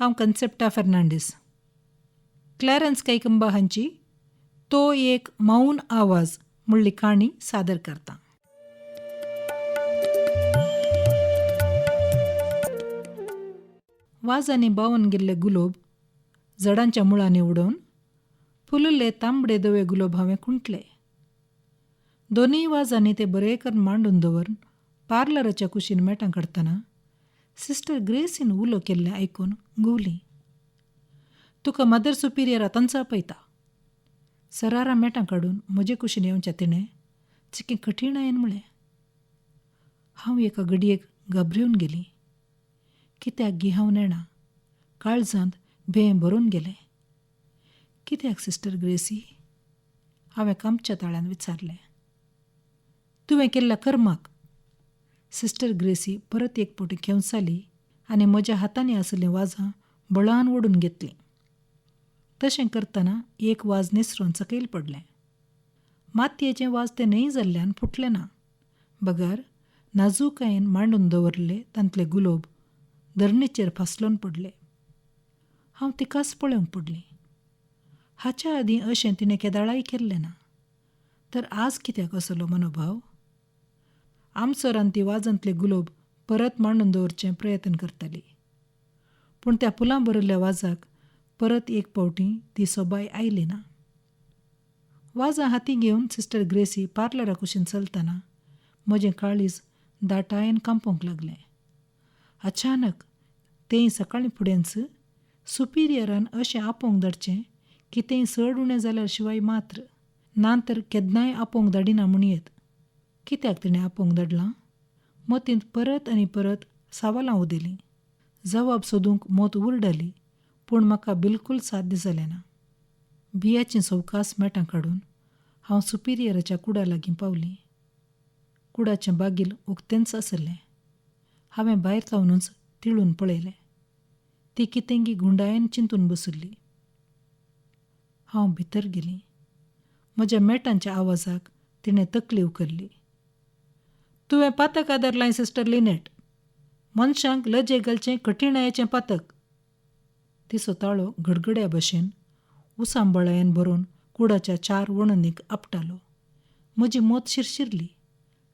हांव कन्सेप्टा फेर्नांडीस. क्लॅरन्स कैकंबा हांची तो एक मौन आवाज म्हणली काणी सादर करता. वाजांनी बावन गेल्ले गुलोब जडांच्या मुळांनी उडोवन फुलले तांबडे धवे गुलोब हांवें खुंटले. दोनूय वाजांनी ते बरे करून मांडून दवरून पार्लराच्या कुशीन मेटां काडटना सिस्टर ग्रेसीन उलो केल्लें आयकून घुंवली. तुका मदर सुपिरियर आतांच आपयता. सरारा मेटां काडून म्हजे कुशीन येवच्या तिणें चिके कठीणायेन म्हळें. हांव एका घडयेक घाबरेवन गेली. कित्याक गी हांव नेणा, काळजांत भें भरून गेलें. कित्याक सिस्टर ग्रेसी? हांवें कांपच्या ताळ्यान विचारलें. तुवें केल्ल्या कर्माक. सिस्टर ग्रेसी परत एक फावटी खेंवसाली आनी म्हज्या हातांनी आशिल्लीं वाजां बळान ओडून घेतलीं. तशें करतना एक वाज निसरून सकयल पडलें. मातयेचें वाज तें न्हय जाल्ल्यान फुटलें ना, बगर नाजूकायेन मांडून दवरिल्ले तांतले गुलोब धरणीचेर फासलोन पडले. हांव तिकाच पळोवंक पडली. हाच्या आदीं अशें तिणें केदाळाय केल्लें ना, तर आज कित्याक असलो मनोभाव? आमसरान ती वाजांतले गुलोब परत मांडून दवरचें प्रयत्न करताली, पूण त्या फुलां भरिल्ल्या वाजाक परत एक फावटी ती सोबाय आयली ना. वाजां हाती घेवन सिस्टर ग्रेसी पार्लरा कुशीन चलतना म्हजें काळीज दाटायेन कांपोंक लागलें. अचानक तें सकाळीं फुडेंच सुपिरियरान अशें आपोवंक धाडचें की तें चड उणें जाल्यार शिवाय मात्र, ना तर केन्नाय आपोवंक धाडिना म्हणयेत. कित्याक तिणें आपोवंक धाडलां? मतींत परत आनी परत सवालां उदेलीं. जवाब सोदूंक मत उरडली, पूण म्हाका बिलकूल साध्य जालें ना. बियाचीं सवकास मेटां काडून हांव सुपिरियराच्या कुडा लागीं पावलीं. कुडाचें बागील उक्तेंच आसलें. हांवें भायर थावनूच तिळून पळयलें. ती कितेंगी गुंडायेन चिंतून बशिल्ली. हांव भितर गेलीं. म्हज्या मेटांच्या आवाजाक तिणें तकली उखल्ली. तुवें पातक आदारलां सिस्टर लिनेट. मनशांक लजे घालचें कठीणायेचें पातक. तिचो ताळो गडगड्या भशेन उसांबळायेन भरून कुडाच्या चार वणनीक आपटालो. म्हजी मत शिरशिरली.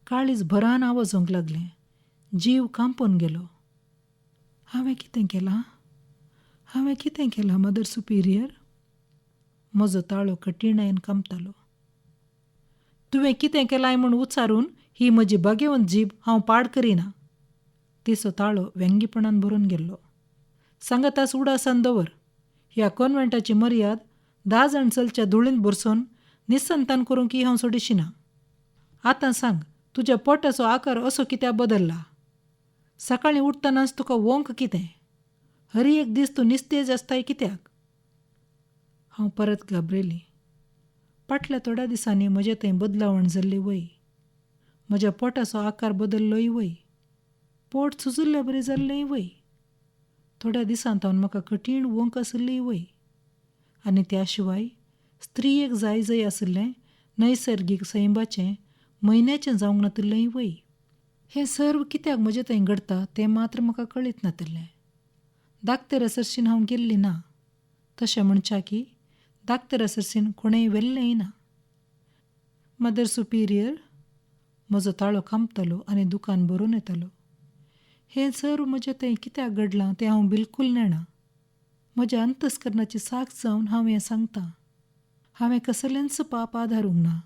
काळीज भरान आवाजोवंक लागलें. जीव कांपून गेलो. हांवें कितें केलां? हांवें कितें केलां मदर सुपिरियर? म्हजो ताळो कठीणायेन कांपतालो. तुवें कितें केलां म्हूण उच्चारून ही म्हजी भाग्यवंत जीब हांव पाड करिना. तिचो ताळो व्यंगीपणान भरून गेल्लो. सांगातास उडासान दवर. ह्या कॉन्वेंटाची मर्याद 10 जाण चलच्या धुळींत भरसून निसंतान करूंक हांव सोडिशिना. आतां सांग, तुज्या पोटाचो आकार असो कित्याक बदल्ला? सकाळीं उठतनाच तुका वोंक कितें? हरी एक दीस तूं निस्तेज आसताय कित्याक? हांव परत घाबरेली. फाटल्या थोड्या दिसांनी म्हजें थंय बदलावण जाल्ली वय. म्हज्या पोटाचो आकार बदल्लोय वय. पोट सुजुल्ल्या बरी जाल्लेंय वय. थोड्या दिसां थावन म्हाका कठीण वोंक आशिल्लीय वय. आनी त्या शिवाय स्त्रीयेक जाय जय आशिल्लें नैसर्गीक सैंबाचें म्हयन्याचें जावंक नातिल्लेंय वय. हें सर्व कित्याक म्हजें थंय घडटा तें मात्र म्हाका कळीत नातिल्लें. दाक्तेरा सरशीन हांव गेल्ली ना. तशें म्हणच्या की दाक्तेरा सरशीन कोणेंय व्हेल्लेंय ना. मदर सुपिरियर, म्हजो ताळो कांपतालो आनी दुकान भरून येतालो. हें सर्व म्हजें थंय कित्याक घडलां तें हांव बिलकूल नेणा. म्हज्या अंतस्करणाची साक्ष जावन हांव हें सांगतां. हांवें कसलेंच पाप आदारूंक ना.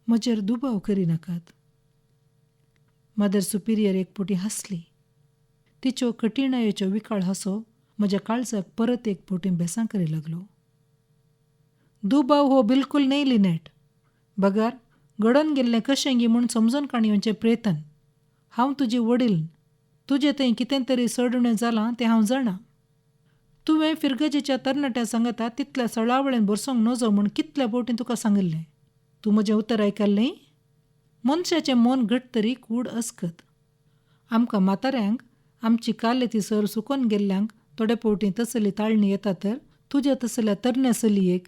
म्हजेर दुबाव करिनाकात. मदर सुपिरियर एक फावटी हांसली. तिच्यो कठीणायेच्यो विकाळ हांसो म्हज्या काळजाक परत एक फावटी बेसां करी लागलो. दुबाव हो बिलकूल न्हय लिनेट, बगर घडोवन गेल्लें कशें गी म्हूण समजून काडयेवचें प्रयत्न. हांव तुजी वडील. तुजें थंय कितें तरी चड उणें जालां तें हांव जाणा. तुवें फिरगजेच्या तरणाट्या सांगाता तितल्या सळावळेन भरसोंक नजो म्हूण कितल्या फावटीं तुका सांगिल्लें. तूं म्हजें उतर आयकल्लें? मनशाचें मन घट तरी कूड अस्कत. आमकां म्हाताऱ्यांक आमची कालेती सर सुकोन गेल्ल्यांक थोडे फावटीं तसली ताळणी येता तर तुज्या तसल्या तरण्या चलयेक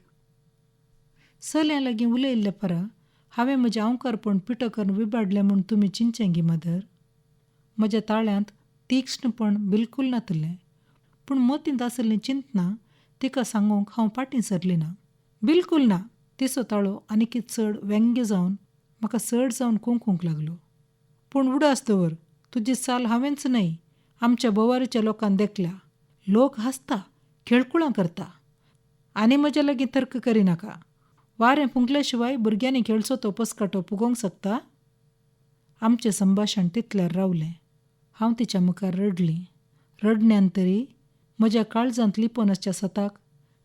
चल्यां लागीं उलयल्ले परा हांवें म्हजें आंवकारपण पिठो करून विबाडलें म्हूण तुमी चिंतचें गी मदर? म्हज्या ताळ्यांत तीक्ष्णपण बिलकूल नातिल्लें, पूण मतींत आशिल्लीं चिंतनां तिका सांगूंक हांव फाटीं सरली ना. बिलकूल ना. तिचो ताळो आनीकय चड व्यंग्य जावन म्हाका चड जावन कुंकूंक लागलो. पूण उडास दवर, तुजी चाल हांवेंच न्हय, आमच्या बोवारीच्या लोकान देखल्या. लोक हांसता, खेळकुळां करता. आनी म्हज्या लागीं तर्क करिनाका. वारें फुंकल्या शिवाय भुरग्यांनी खेळचो तो पसकाटो पुगोवंक शकता? आमचें संभाशण तितल्यार रावलें. हांव तिच्या मुखार रडलीं. रडण्यान तरी म्हज्या काळजांत लिपोवन आसच्या सताक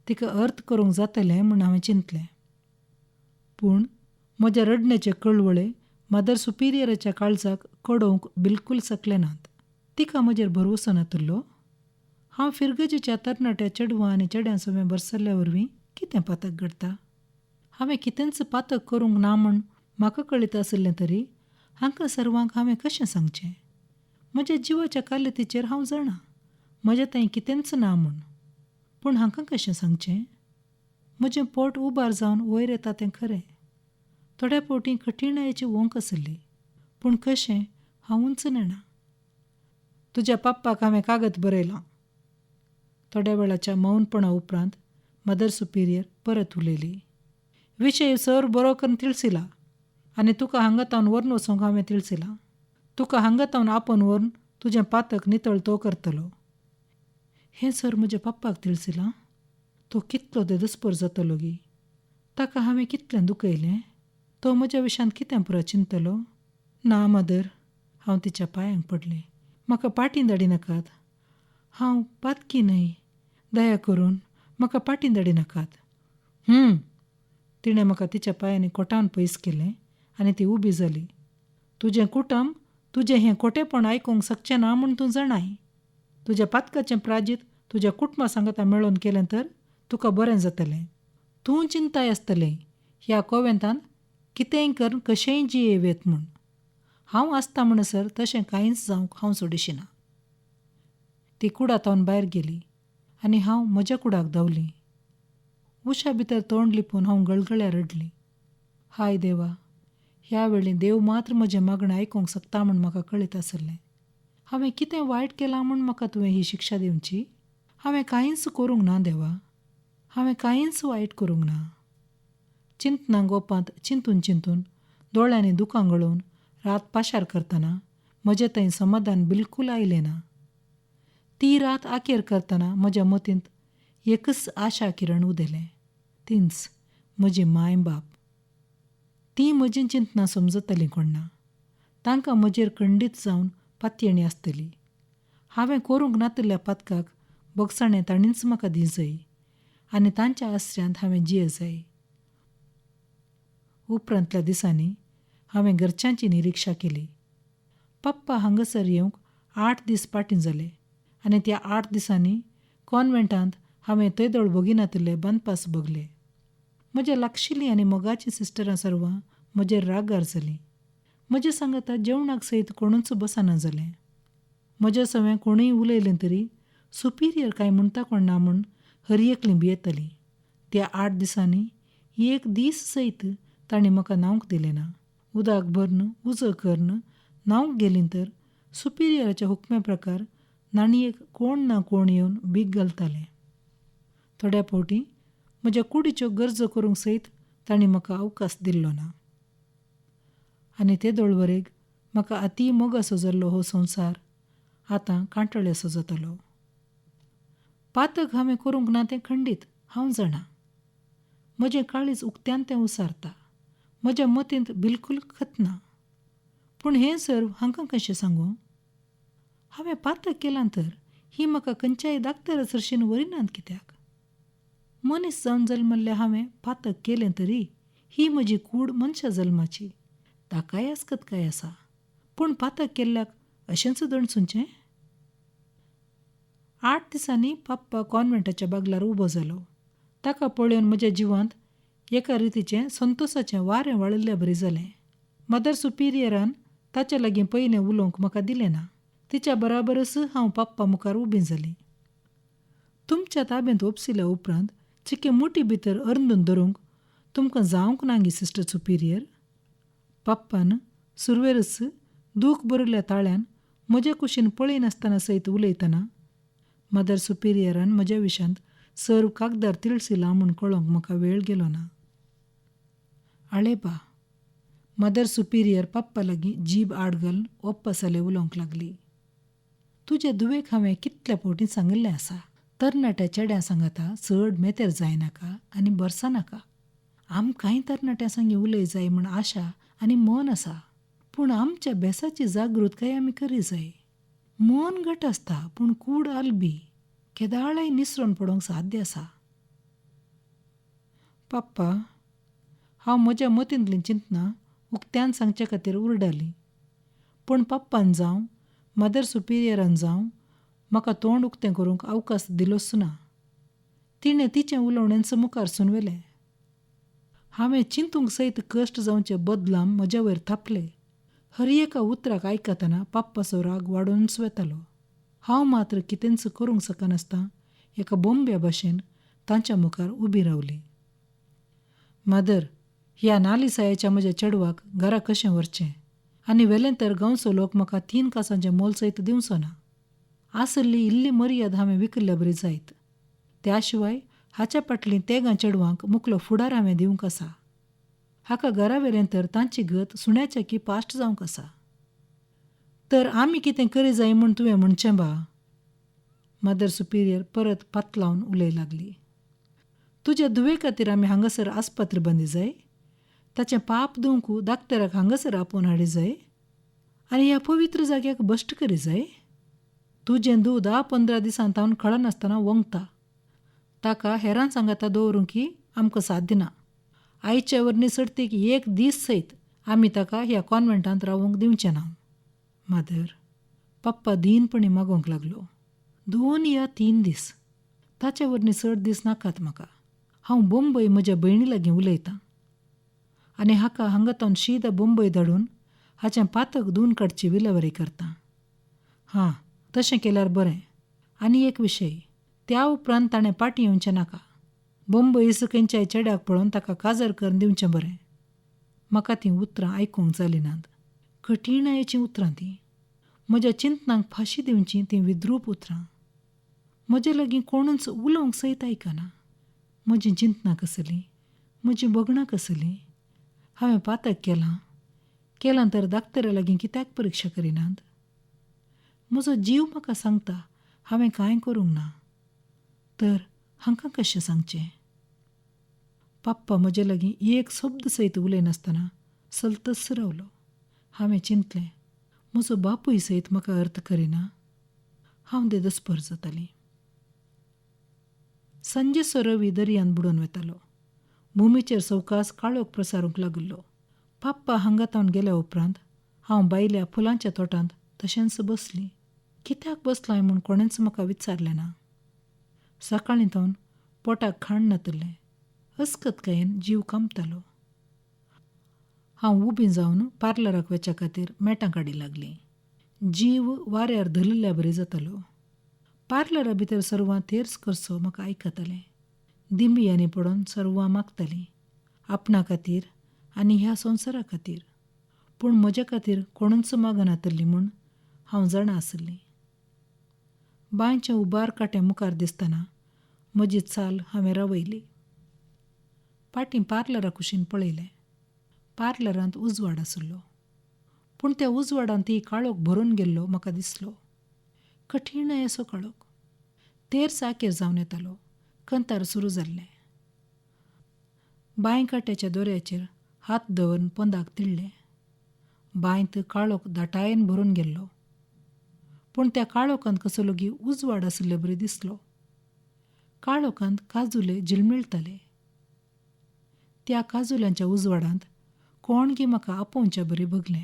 तिका अर्थ करूंक जातलें म्हूण हांवें चिंतलें. पूण म्हज्या रडण्याचे कळवळे मदर सुपिरियराच्या काळजाक कडोवंक बिलकूल शकले नात. तिका म्हजेर भरवंसो नातिल्लो. हांव फिरगजेच्या तरणाट्या चेडवां आनी चेड्यां सवें भरसल्ल्या वरवीं कितें पातक घडटा? हांवें कितेंच पातक करूंक ना म्हूण म्हाका कळीत आशिल्लें तरी हांकां सर्वांक हांवें कशें सांगचें? म्हज्या जिवाच्या कालेतीचेर हांव जाणा म्हज्या थंय कितेंच ना म्हूण, पूण हांकां कशें सांगचें? म्हजें पोट उबार जावन वयर येता तें खरें. थोड्या फावटीं कठीणायेची वोंक आशिल्ली, पूण कशें हांवूच नेणा. तुज्या पप्पाक हांवें कागद बरयलां. थोड्या वेळाच्या मौनपणा उपरांत मदर सुपिरियर परत उलयली. विशय सर बरो करून तिळसिला आनी तुका हांगा तावन व्हरून वचूंक हांवें तिळसिलां. तुका हांगा तावन आपोवन व्हरून तुजें पातक नितळ तो करतलो. हें सर म्हज्या पप्पाक तिळसिलां. तो कितलो देदस्पोर जातलो गी? ताका हांवें कितलें दुखयलें? तो म्हज्या विशयांत कितें पुरो चिंतलो? ना मदर, हांव तिच्या पांयांक पडलें. म्हाका पाटीं धाडिनाकात. हांव पातकी न्हय. दया करून म्हाका पाटीं धाडिनाकात. तिणें म्हाका तिच्या पांयांनी कोटावन पयस केलें आनी ती उबी जाली. तुजें कुटुंब तुजें हें खोटेपण आयकूंक शकचें ना म्हूण तूं जाणाय. तुज्या पातकाचें प्राजीत तुज्या कुटुंबा सांगाता मेळोवन केलें तर तुका बरें जातलें. तूं चिंताय आसतलें ह्या कोवेंतांत कितेंय करून कशेंय जियेवयेत म्हूण. हांव आसता म्हणसर तशें कांयच जावंक हांव सोडिशिना. ती कुडातावन भायर गेली आनी हांव म्हज्या कुडाक धांवली. उशा भितर तोंड लिपोवन हांव गळगळ्या रडली. हाय देवा, ह्या वेळी देव मात्र म्हजें मागणें आयकूंक शकता म्हूण म्हाका कळीत आसलें. हांवें कितें वायट केलां म्हूण म्हाका तुवें ही शिक्षा दिवची? हांवें कांयच करूंक ना देवा, हांवें कांयच वायट करूंक ना. चिंतना गोपांत चिंतून चिंतून दोळ्यांनी दुकां गळोवन रात पाशार करतना म्हजें थंय समाधान बिलकूल आयलें ना. ती रात आखेर करतना म्हज्या मतींत एकच आशा किरण उदेलें. तींच म्हजी माय बाप. तीं म्हजीं चिंतनां समजतलीं कोण ना. तांकां म्हजेर खंडीत जावन पातयेणी आसतली. हांवें करूंक नातिल्ल्या पातकाक भोगसाणें तांणीच म्हाका दी जाय आनी तांच्या आसऱ्यांत हांवें जिये जाय. उपरांतल्या दिसांनी हांवें घरच्यांची निरिक्षा केली. पप्पा हांगासर येवंक 8 दीस फाटीं जाले आनी त्या 8 दिसांनी कॉन्वेंटांत हांवें तेदोळ भोगिनातिल्ले बांदपास भोगले. म्हज्या लागशिल्लीं आनी मोगाचीं सिस्टरां सर्वां म्हजेर रागार जालीं. म्हजे सांगाता जेवणाक सयत कोणूच बसना जालें. म्हज्या सवें कोणूय उलयलें तरी सुपिरियर कांय म्हणटा कोण ना म्हूण हर एकलीं भियेतालीं. त्या 8 दिसांनी एक दीस सयत तांणी म्हाका न्हावंक दिलें ना. उदक भरून उजो करून न्हावंक गेलीं तर सुपिरियराच्या हुकमे प्रकार न्हाणयेक कोण ना कोण येवन भीक घालतालें. थोड्या फावटीं म्हज्या कुडीच्यो गरजो करूंक सयत तांणी म्हाका अवकाश दिल्लो ना. आनी ते दोळवरेक म्हाका अती मोगासो जाल्लो हो संवसार आतां कांटळेसो जातालो. पातक हांवें करूंक ना तें खंडीत हांव जाणा. म्हजें काळीज उक्त्यान तें उसारता. म्हज्या मतींत बिलकूल खतना. पूण हें सर्व हांकां कशें सांगूं? हांवें पातक केलां तर ही म्हाका खंयच्याय डाक्टरा सरशीन व्हरिनात कित्याक? मनीस जावन जल्मल्ल्या हांवें पातक केलें तरी ही म्हजी कूड मनशा जल्माची, ताकाय आसकत काय आसा. पूण पातक केल्ल्याक अशेंच दणसुचें? 8 दिसांनी पप्पा कॉन्वेंटाच्या बागलार उबो जालो. ताका पळोवन म्हज्या जिवांत एका रितीचें संतोसाचें वारें वाळिल्ल्या बरी जालें. मदर सुपिरियरान ताच्या लागीं पयलें उलोवंक म्हाका दिलें ना. तिच्या बराबरच हांव पप्पा मुखार उबी जालीं. तुमच्या ताब्यांत ओपसिल्या उपरांत चिके मुठी भितर अर्दून धरूंक तुमकां जावंक ना गी सिस्टर सुपिरियर? पप्पान सुरवेरच दूख भरिल्ल्या ताळ्यान म्हज्या कुशीन पळयनासतना सयत उलयतना मदर सुपिरियरान म्हज्या विशांत सर्व कागदार तिळसिलां म्हूण कळोवंक म्हाका वेळ गेलो ना. आळेबा, मदर सुपिरियर पप्पा लागीं जीब आड घालून ओप्पसले उलोवंक लागली. तुजे धुवेक हांवें कितले फावटीं सांगिल्लें आसा, तरणाट्या चेड्यां सांगाता चड मेतेर जायनाका आनी बरसानाका. आमकांय तरणाट्यां संगी उलय जाय म्हूण आशा आनी मन आसा, पूण आमच्या बेसाची जागृतकाय आमी करी जाय. मन घट आसता पूण कूड आलबी, केदाळाय निसरोन पडोवंक साध्य आसा. पप्पा, हांव म्हज्या मतींतलीं चिंतनां उक्त्यान सांगचे खातीर उरडाली, पूण पप्पान जावं मदर सुपिरियरान जावं म्हाका तोंड उक्तें करूंक अवकाश दिलोच ना. तिणें तिचें उलोवणेंच मुखार सून व्हेलें. हांवें चिंतूंक सयत कश्ट जावचे बदलाम म्हज्या वयर थापले. हर एका उतराक आयकतना पप्पाचो राग वाडोवनच वेतालो. हांव मात्र कितेंच करूंक शकनासतना एका बोंब्या भाशेन तांच्या मुखार उबी रावली. मदर, ह्या नालिसायेच्या म्हज्या चेडवाक घरा कशें व्हरचें आनी व्हेलें तर गांवचो लोक म्हाका 3 कासांचें मोल सयत दिवचो ना. आसली इल्ली मर्याद हांवें विकल्ल्या बरी जायत. त्या शिवाय हाच्या फाटलीं तेगां चेडवांक मुकलो फुडार हांवें दिवंक आसा. हाका घरा व्हेलें तर तांची गत सुण्याच्या की पाश्ट जावंक आसा. तर आमी कितें करी जाय म्हूण तुवें म्हणचें बा? मदर सुपिरियर परत पातलावन उलय लागली. तुज्या धुवे खातीर आमी हांगासर आस्पत्र बंदी जाय, ताचें पाप दिवंक डाक्टराक हांगासर आपोवन हाडी जाय आनी ह्या पवित्र जाग्याक भश्ट करी जाय. तुजें दूद 10-15 दिसां तावन कळनासतना वंगता. ताका हेरान सांगाता दवरूंक की आमकां साध्य ना. आयच्या वरनी सर्तीक एक दीस सयत आमी ताका ह्या कॉन्वेंटांत रावूंक दिवचें ना. मदर, पप्पा दीनपणी मागोवंक लागलो. 2 या 3 दीस, ताच्या वरनी चड दीस नाकात म्हाका. हांव बोंबय म्हज्या भयणी लागीं उलयतां आनी हाका हांगा तावन शीदा बोंबय धाडून हाचें पातक धुवन काडची विलेवारी करतां. हां, तशें केल्यार बरें. आनी एक विशय, त्या उपरांत ताणें पाटी येवचें नाका. बोंबय खंयच्याय चेड्याक पळोवन ताका काजार करून दिवचें बरें. म्हाका तीं उतरां आयकूंक जालीं नात. कठीणायेचीं उतरां तीं. म्हज्या चिंतनांक फाशी दिवचीं तीं विद्रूप उतरां. म्हजे लागीं कोणूच उलोवंक सयत आयकना. म्हजीं चिंतनां कसलीं, म्हजीं भोगणां कसलीं. हांवें पातक केलां, केलां तर डाक्टरा लागीं कित्याक परिक्षा करिनात? म्हजो जीव म्हाका सांगता हांवें कांय करूंक ना, तर हांकां कशें सांगचें? पप्पा म्हजे लागीं एक शब्द सयत उलयनासतना चलतच रावलो. हांवें चिंतलें, म्हजो बापूय सयत म्हाका अर्थ करिना. हांव देदस्पर जातालीं. सांजेचो रवी दर्यांत बुडोवन वेतालो. भुमीचेर सवकास काळोख प्रसारूंक लागिल्लो. पप्पा हांगा तावन गेल्या उपरांत हांव बायल्या फुलांच्या तोटांत तशेंच बसलीं. कित्याक बसलां म्हूण कोणेंच म्हाका विचारलें ना. सकाळीं तावन पोटाक खाण नातिल्लें. अस्कतकायेन जीव कामतालो. हांव उबी जावन पार्लराक वचच्या खातीर मेटां काडी लागलीं. जीव वाऱ्यार धरिल्ल्या बरी जातालो. पार्लरा भितर सर्वां तेर्स करचो म्हाका आयकतालें. दिंबियांनी पडोवन सर्वां मागतालीं, आपणा खातीर आनी ह्या संवसारा खातीर. पूण म्हज्या खातीर कोणूच मागनातल्ली म्हूण हांव जाणा आसली. बांयचें उबार कांटे मुखार दिसतना म्हजी चाल हांवें रावयली. फाटीं पार्लरा कुशीन पळयलें. पार्लरांत उजवाड आशिल्लो, पूण त्या उजवाडांत ती काळोख भरून गेल्लो म्हाका दिसलो. कठीण असो काळोख. तेर साकेर जावन येतालो. कंतार सुरू जाल्लें. बांय काट्याच्या दोऱ्याचेर हात दवरून पोंदाक तिडलें. बांयत काळोख दाटायेन भरून गेल्लो, पूण त्या काळोखांत कसो लोगी उजवाड आशिल्ले बरी दिसलो. काळोखांत काजुले झिळमिळटाले. त्या काजुल्यांच्या उजवाडांत कोण गी म्हाका आपोवच्या बरी भगलें.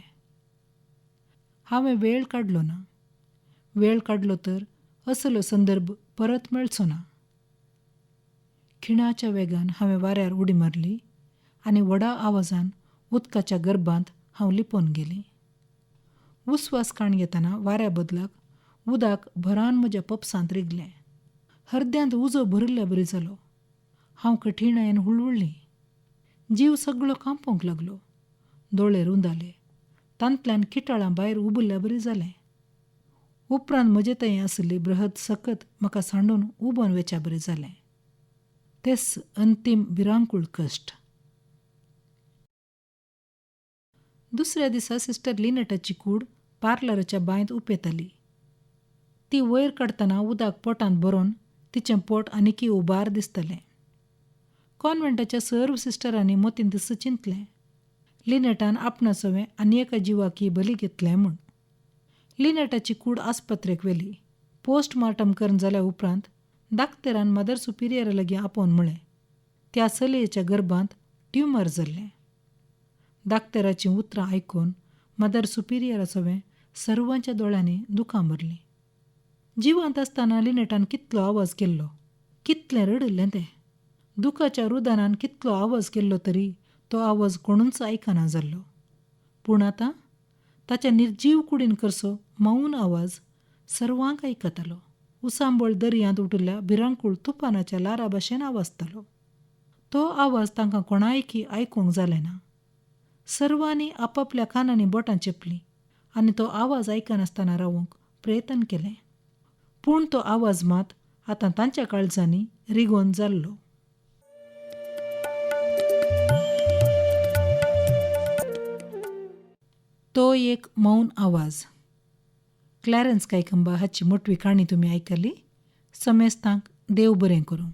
हांवें वेळ काडलो ना. वेळ काडलो तर असलो संदर्भ परत मेळचो ना. खिणाच्या वेगान हांवें वाऱ्यार उडी मारली आनी व्हडा आवाजान उदकाच्या गर्भांत हांव लिपोवन गेलीं. उस्वास काण घेतना वाऱ्या बदलाक उदक भरान म्हज्या पपसांत रिगलें. हरद्यांत उजो भरिल्ल्या बरी जालो. हांव कठीणायेन हुळहुळ्ळीं. जीव सगळो कांपोवंक लागलो. दोळे रुंदाले. तांतल्यान किटाळां भायर उबल्ल्या बरी जालें. उपरांत म्हजे थंय आशिल्ली बृहद सकत म्हाका सांडून उबोन वेच्या बरें जालें. तेच अंतीम भिरांकूळ कश्ट. दुसऱ्या दिसा सिस्टर लिनेटाची कूड पार्लराच्या बांयत उपेताली. ती वयर काडटना उदक पोटांत भरून तिचें पोट आनिकी उबार दिसतालें. कॉन्व्हेंटाच्या सर्व सिस्टरांनी मतींत चिंतलें, लिनेटान आपणा सवें आनी एका जिवाकी बली घेतलें म्हूण. लिनेटाची कूड आस्पत्रेक व्हेली. पोस्टमार्टम करून जाल्या उपरांत दाक्तेरान मदर सुपिरियरा लागीं आपोवन म्हळें, त्या चलयेच्या गर्भांत ट्युमर जाल्लें. दाक्तेराचीं उतरां आयकून मदर सुपिरियरा सवें सर्वांच्या दोळ्यांनी दुकां भरलीं. जिवंत आसतना लिनेटान कितलो आवाज केल्लो, कितलें रडिल्लें तें. दुखाच्या रुदानान कितलो आवाज केल्लो तरी तो आवाज कोणूच आयकना जाल्लो. पूण आतां ताच्या निर्जीव कुडीन करचो मौन आवाज सर्वांक आयकतालो. उसांबळ दर्यांत उठिल्ल्या भिरांकूळ तुफानाच्या लारा भाशेन आवाजतालो. तो आवाज तांकां कोणायकी आयकूंक जालें ना. सर्वांनी आपापल्या कानांनी बोटां चेपलीं आनी तो आवाज आयकनासतना रावूंक प्रयत्न केलें. पूण तो आवाज मात आतां तांच्या काळजांनी रिगोवन जाल्लो. तो एक मौन आवाज. क्लॅरन्स कायकंबा हाची मोटवी काणी तुमी आयकली. समेस्तांक देव बरें करूं.